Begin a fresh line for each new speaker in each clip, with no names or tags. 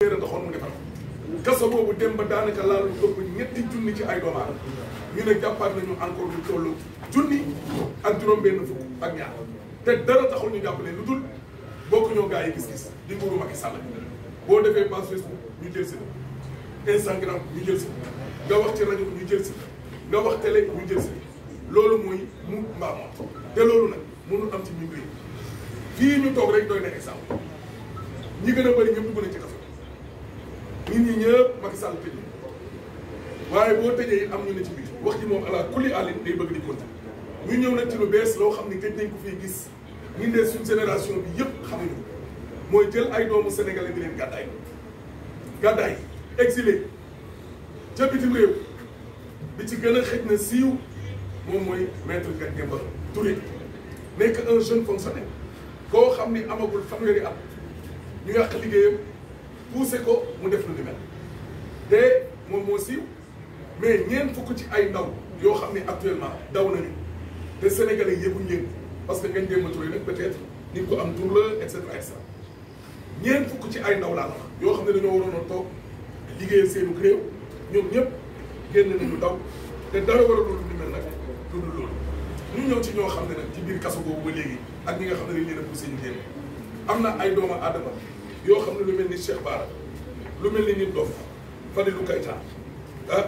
taxoon mu defar kaso boobu dem ba daanaka laal lu ëpp ñetti junni ci ay doomu aadama ñu ne jàppaat nañu encore lu tollu junni ak juróom-benn fukk ak ñaar te dara taxul ñu jàppale lu dul bokk ñoo gaa yi gis-gis di nguuru Macky Sall boo defee page Facebook ñu jël si Instagram ñu jël si nga wax ci rajo ñu jël si nga wax télé ñu jël si loolu mooy mu mbaa moom te loolu nag mënul am ci mim réew fii ñu toog rek doy na exemple ñi gën a bëri ñëpp dugg nañ ci kaso nit ñi ñëpp Macky Sall tëj waaye boo tëjee am ñu ne ci biir wax ji moom ala kulli àllin day bëgg di continuer ñu ñëw nag ci lu bees loo xam ne gëj nañ ko fii gis ñun de suñ génération bi yëpp xamuñu mooy jël ay doomu sénégalais di leen gàddaay exilé ca bitim réew bi ci gën a xëj na siiw moom mooy maître Demba Touré nekk un jeune fonctionnaire koo xam ni amagul fanweeri at ñu yàq liggéeyam poussé ko mu def lu ni mel te moom moo siiw mais ñeent fukk ci ay ndaw yoo xam ne actuellement daw nañu te sénégalais yëguñ leen parce que ngagne Demba Touré nag peut-être nit ko am tur la et cetera et cetera ñeent fukk ci ay ndaw laa wax yoo xam ne dañoo waroon a toog liggéeyal seenu réew ñoom ñëpp génn nañu daw te dara waralul lu ni mel nag lu dul loolu ñu ñëw ci ñoo xam ne nag ci biir kaso boobu ba léegi ak ñi nga xam ne dañ leen a poussé ñu génn am na ay doomu aadama yoo xam ne lu mel ni Cheikh Bara lu mel ni nit dof Fadilou Keïta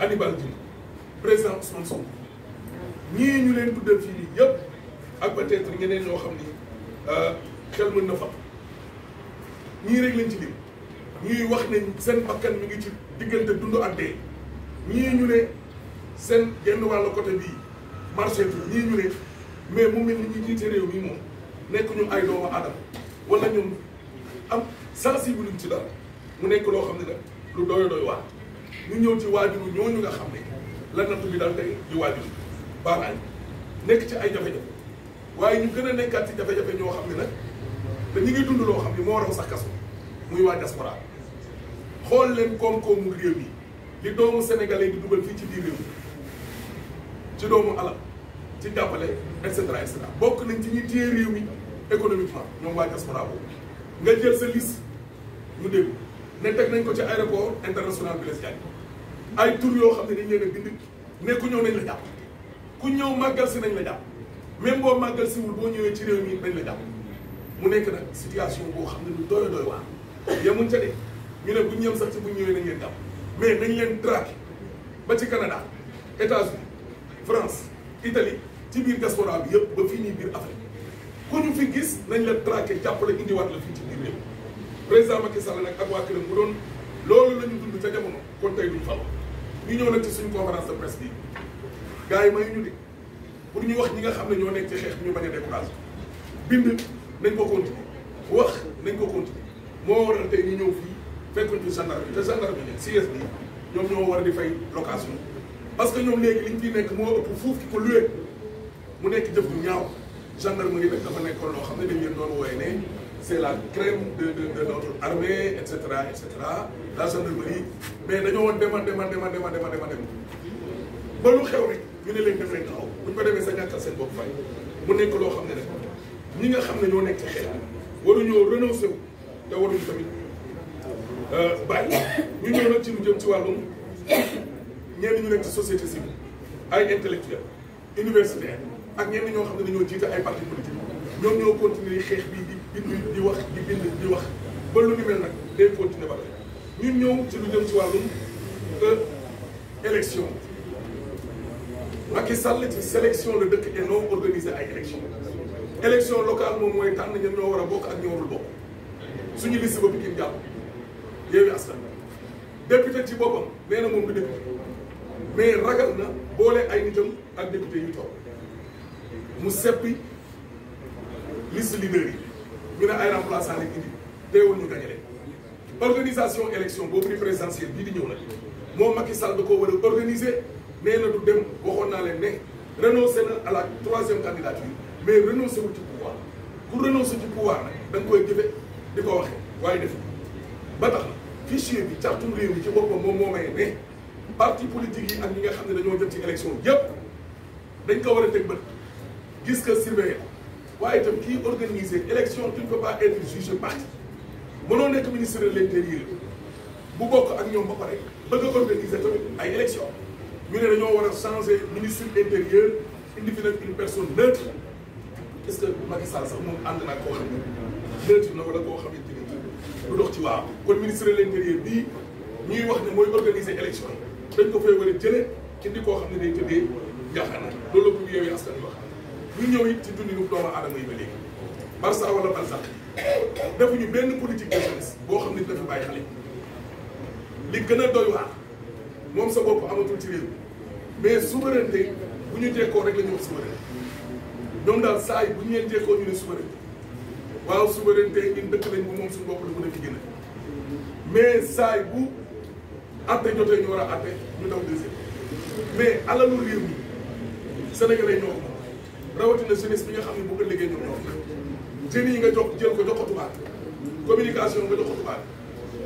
Hannibal Djim président Ousmane Sonko ñii ñu leen tuddal fii nii yëpp ak peut-être ñeneen ñoo xam ni xel mën na fa ñii rek lañ ci lim ñuy wax ne seen bakkan mi ngi ci diggante dund ak dee ñii ñu ne seen genn wàllu côté bii marché bi ñii ñu ne mais mu mel ni ñi jiite réew mi moom nekk ñu ay doomu aadama wala ñun am sensible luñ ci dara mu nekk loo xam ne nag lu doy doy waar ñu ñëw ci waajuru ñooñu nga xam ne la nattu bi daal tey di waajur baaraañ nekk ci ay jafe-jafe waaye ñu gën a nekkaat ci jafe-jafe ñoo xam ne nag te ñi ngi dund loo xam ne moo raw sax kaso muy waa diaspora xool leen koom-koomu réew mi li doomu sénégalais di dugal fii ci biir réew mi ci doomu alal ci jàppale et cetera et cetera bokk nañ ci ñi téye réew mi économiquement ñoom waa diaspora boobu nga jël sa liste ñu dégg ne teg nañ ko ci aéroport international Blaise Diagne ay tur yoo xam ne dañ leen a bind ne ku ñëw nañ la jàpp ku ñëw màggal si nañ la jàpp même boo màggal siwul boo ñëwee ci réew mi nañ la jàpp mu nekk nag situation boo xam ne lu doy doy waar yemuñ ca de ñu ne buñ ñëm sax ci buñ ñëwee nañ leen jàpp mais nañ leen traqué ba ci Canada États-Unis France Italie ci biir diaspora bi yëpp ba fii nii biir Afrique ku ñu fi gis nañ la traqué jàppale indiwaat la fii ci biir réew président Macky Sall nag ak waa këram bu doon loolu la ñu dund ca jamono kon tey duñ fal ñu ñëw nag ci suñu conférence de presse bi gars yi may ñu de pour ñu wax ñi nga xam ne ñoo nekk ci xeex bi ñu bañ a découragé bind nañ ko continuer wax nañ ko continuer moo waral tey ñu ñëw fii fekkuñ ci gendarme te gendarme ne CS bi ñoom ñoo war di fay location parce que ñoom léegi liñ fi nekk moo ëpp fuuf ki ko luwee mu nekk jëf du ñaaw gendarmerie nag dafa nekkoon loo xam ne dañ leen doon wooye ne c'est la crème de notre armée et cetera la gendarmerie mais dañoo dema ba lu xew rek ñu ne leen def leen taxaw buñ ko demee sa ñàkkal seen bopp fay mu nekk loo xam ne rek ñi nga xam ne ñoo nekk ci xeex waruñoo renoncé wu te waruñu tamit bàyyi ñu ñëw nag ci lu jëm ci wàllum ñenn ñu nekk ci société civile ay intellectuel universitaire ak ñenn ñoo xam ne dañoo jiite ay parti politique ñoom ñoo continuer xeex bi di bind di wax di bind di wax ba lu ni mel nag day continuer ba tey ñun ñëw ci lu jëm ci wàllum élection Macky Sall ci sélection la dëkk et non organiser ay élection locale moom mooy tànn ñan ñoo war a bokk ak ñoo warul bokk suñu liste ba Pikine jàpp Yewwi Askan député ci boppam nee na moom du député mais ragal na boole ay nitam ak député yu toog mu seppi liste leader yi ñu ne ay remplaçant lañ indi teewul ñu gañe leen organisation élection boobu di présidentielle bii di ñëw nag moom Macky Sall da koo war a organiser nee na du dem waxoon naa leen ne renoncé na à la 3e candidature mais renoncé wul ci pouvoir ku renoncé ci pouvoir nag da nga koy jëfe di ko waxee waaye def ba tax na fichier bi cartum réew mi ci boppam moom moo may ne parti politique yi ak ñi nga xam ne dañoo jëm ci élection yëpp dañ ko war a teg bët gis que surveiller ko waaye itam kii organiser élection tu ne peux pas être jugé parti mënoo nekk ministre de l'intérieur bu bokk ak ñoom ba pare bëgg a organiser tamit ay élections ñu ne dañoo war a changer ministre intérieur indi fi nag une personne neutre est-ce que Macky Sall sax moom ànd naa koo xam ne neutre na wala koo xamante ni du dox ci waaw kon ministre de l'intérieur bii ñuy wax ne mooy organiser élection yi dañ ko fay war a jëlee indi koo xam ne day tëddee njaaxaana loolu la ko Yewwi Askan Wi wax ñu ñëw it ci dundinu doomu aadama yi ba léegi Barça wala Barsax defuñu benn politique de jeunesse boo xam ne dafa bàyyi xale li gën a doy waar moom sa bopp amatul ci réew mais souveraineté bu ñu jekkoo rek la ñu wax souveraineté ñoom daal saa yi bu ñu leen jekkoo ñu ne souveraineté waaw souveraineté ñun dëkk lañ bu moom suñu bopp la bu nekk gën a mais saa yi bu atte jotee ñu war a atte ñu daw deuxième mais alalu réew mi sénégalais ñoo ko moom rawatina jeunesse bi nga xam ne bu ëllëgee ñoom ñoo ko jeunes yi nga jox jël ko jox ko tubaab communication nga jox ko tubaab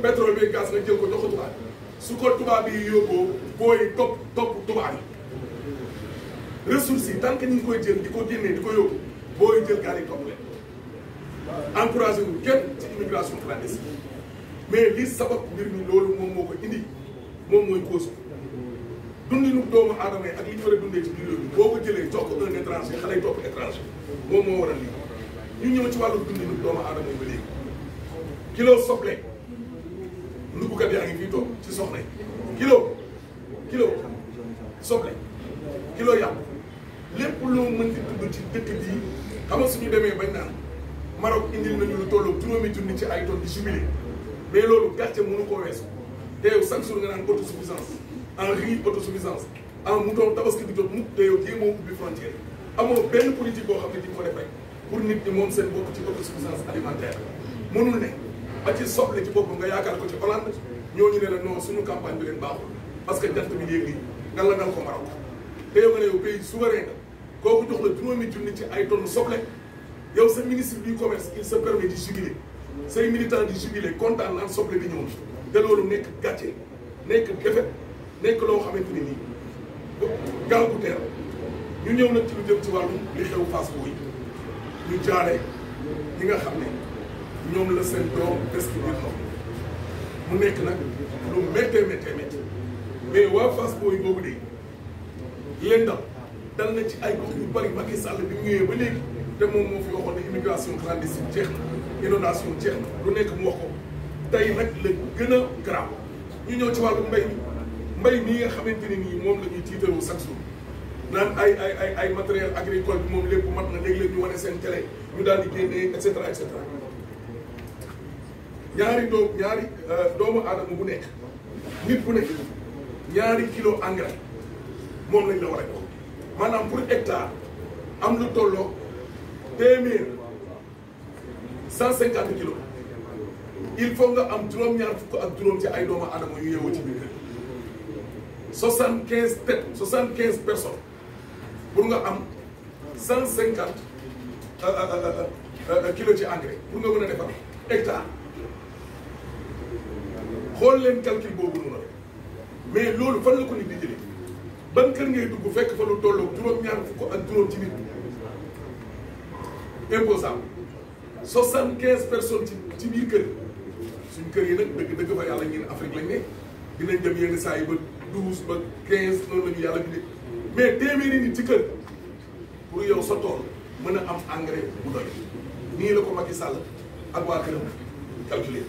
pétrole bi gaz nga jël ko jox ko tubaab su ko tubaab yi yóbboo booy topp tubaab yi ressources yi tant que ñu ngi koy jël di ko génnee di ko yóbbu booy jël gaal yi topp leen encouragé wu kenn ci immigration clandestine mais li sabab mbir mi loolu moom moo ko indi moom mooy cause dundinu doomu aadama yi ak li ñu war a dundee ci biir réew mi boo ko jëlee jox ko un étranger xale yi topp étranger moom moo waral lii ñu ñëw ci wàllu dundinu doomu aadama yi ba léegi kilo soble nduggukat yaa ngi fii toog ci soxna yi kilo soble kilo yàpp lépp loo mën di tudd ci dëkk bii xam nga suñu demee bañ naan Maroc indil nañu lu tolloog 2000 junni ci ay tonnes di jubilé mais loolu gàcce mënu koo weesu te yow chaque jour nga naan autosuffisance en riz autosuffisance en mouton tabaski bi jot mukk te yow jéemoo ubbi frontière amoo benn politique boo xam ne di ko def rek pour nit ñi moom seen bopp ci autosuffisance alimentaire mënul ne ba ci soble ci boppam nga yaakaar ko ci Hollande ñooñu ne la non suñu campagne bi leen baaxul parce que jant bi léegi nga la ngal ko Maroc te yow nga ne yow pays souverain nga kooku jox la 2000 junni ci ay tonnes soble yow sa ministre du commerce il se permet di jubiler say militants di jubiler kontaan naan soble bi ñëw te loolu nekk gàcce nekk defet nekk loo xamante ne nii gaaw bu teer ñu ñëw nag ci lu jëm ci wàllum li xew Fass Boye ñu jaare ñi nga xam ne ñoom la seen doom des ci biir ndox mu nekk nag lu méttee mais waa Fass Boye boobu de leen dal na ci ay gox yu bari Macky Sall bi mu ñëwee ba léegi te moom moo fi waxoon ne immigration clandestine jeex na inondation jeex na lu nekk mu wax ko tey nag la gën a garaaw ñu ñëw ci wàllu mbay mii nga xamante ne nii moom la ñuy tiitaroo chaque jour naan ay matériel agricole bi moom lépp mat na léeg-léeg ñu wane seen télé ñu daal di génnee et cetera et cetera ñaari doomu aadama bu nekk nit bu nekk ñaari kilo engrais moom lañ la war a jox maanaam pour hectare am lu tolloo 150 kilos il faut nga am juróom-ñaar fukk ak juróom ci ay doomu aadama yu yeewoo ci biir kër 75 têtes 75 personnes pour nga am 150 kilos ci engrais pour nga mën a defar hectare xool leen calcul boobu noonu rek mais loolu fan la ko nit di jëlee ban kër ngay dugg fekk fa lu tolloog juróom-ñaar fukk ak juróom ci nit imposable 75 personnes ci biir kër suñ kër yi nag dëgg fa yàlla ñeen Afrique lañ ne dinañ dem yenn saa yi ba 12 ba 15 noonu la ñu yàlla bindee mais téeméeri nit ci kër pour yow sa tool mën a am engrais bu doy nii la ko Macky Sall ak waa këram calculer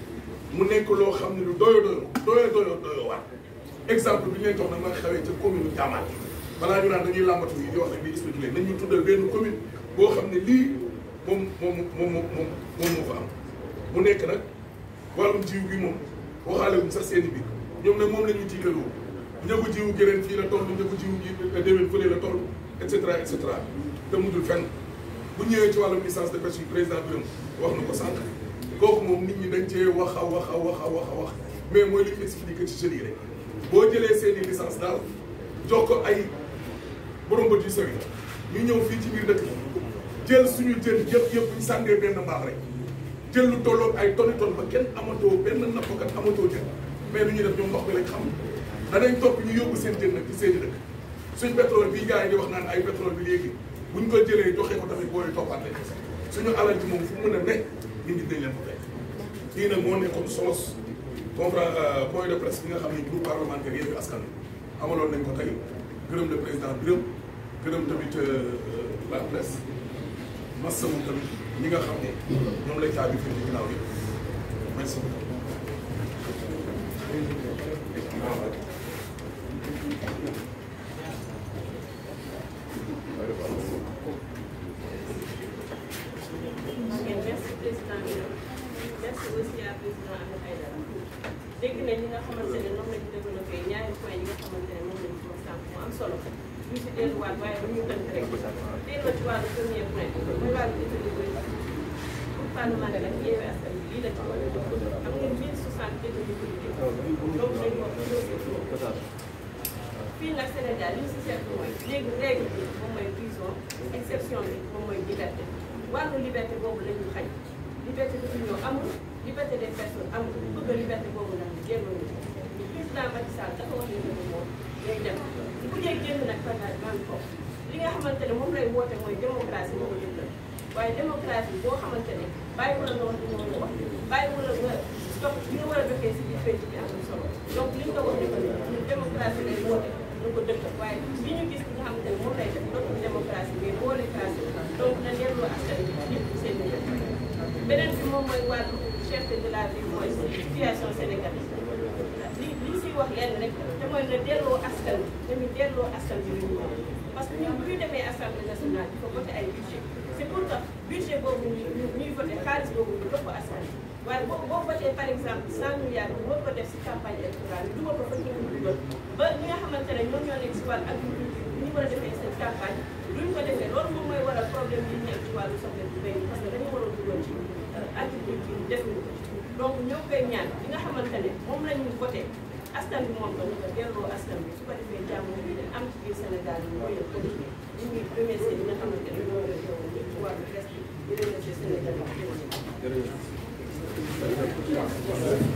mu nekk loo xam ne lu doyoo waat exemple bi ñu leen jox nag ma xewee ca commune Diamane balaa ñu naan dañuy làmbatu yi di wax rek di expliquer nañ ñu tuddal benn commune boo xam ne lii moom moo fa am mu nekk nag wàllum jiw gi moom waxaale wuñ sax seen i biir ñoom nag moom la ñuy tiitaloo njëgu jiwu gi ren fii la toll njëgu jiwu gi déwén fële la toll et cetera te mujjul fenn bu ñëwee ci wàllum licence de pêche yi président Birame wax na ko sànq kooku moom nit ñi dañ cee wax mais mooy li ñu expliqué ci jeunes yi rek boo jëlee seen i licence daal jox ko ay borom bët yu sew yi ñu ñëw fii ci biir dëkk jël suñu jën yëpp ñu sàngee benn mbaax rek jël lu tolloog ay tonni ba kenn amatoo benn nappkat amatoo jën mais lu ñuy def ñoom ndox bi lañ xam danañ topp ñu yóbbu seen jën nag ci seen i dëkk suñ pétrole bii gars yi di wax naan ay pétrole bi léegi buñ ko jëlee joxe ko tamit booy toppaat leen suñu alal ji moom fu mu mën a nekk nit ñi dañ leen ko fekk lii nag moo nekkoon solos point de presse bi nga xam ne groupe parlementaire Yewwi Askan Wi amaloon nañ ko tey gërëm le président Birame gërëm tamit la presse masawu tamit ñi nga xam ne ñoom lay caabi fi ci ginnaaw yi merci beaucoup.
Merci président merci aussi à président Ahmed Aïdara dégg nañ li nga xamante ne noonu la ñu développé ñaari point yi nga xamante ne moom lañ ci waxtaan mu am solo ñu si delluwaat waaye bu ñu tënk rek delloo ci wàllu premier point mooy wàllu équilibre pour parlementaire ak Yewwi Askan Wi lii la ci war a am ngeen 1060 détenus politiques donc dañu wax fii nag Sénégal li ñu si seetlu mooy léegi règle bi moom mooy prison exception bi moom mooy liberté wàllu liberté boobu la ñu xañ liberté d'opinion amul liberté des personnes amul bëgg liberté boobu nag génnoon ñu président Macky Sall dafa wax ne moom day dem bu dee génn nag partage man ko li nga xamante ne moom lay woote mooy démocratie moo ko jëndal waaye démocratie boo xamante ne bàyyi wala nga wax li nga war a wax bàyyi wala nga stop li nga war a doxee si biir penc bi am solo donc li nga ko wax ne ñun démocratie lay woote ñu ko dëkkal waaye li ñu gis nga xamante ne moom lay def dootul démocratie mais boole cratie donc na delloo askan bi ñëpp seen beneen bi moom mooy wàllu cherté de la vie mooy situation sénégalaise li siy wax lenn rek te mooy na delloo askan bi tamit delloo askan bi lu ñu parce que ñun bu ñu demee assemblée nationale il faut voté ay budget c'est pour que budget boobu ñuy voté xaalis boobu ñu jox ko askan bi waaye boo voté par exemple 100 milliards bi war ko def si campagne électorale bi dugal ko fa ñu dugal ba ñi nga xamante ne ñoom ñoo nekk si wàllu agriculture bi ñu war a defee seen campagne duñ ko defee loolu moom mooy waral problème yi nekk ci wàllu soble bu béy parce que dañu war a dugal ci agriculture bi defuñu ko donc ñoo koy ñaan li nga xamante ne moom la ñu voté askan bi moom ko ñu ko delloo askan bi su ko defee jàmm ñu am ci biir Sénégal ñu koy continuer ñu ngi remercier ñi nga xamante ne ñoo la yow ci wàllu presse bi di remercier Sénégal yi.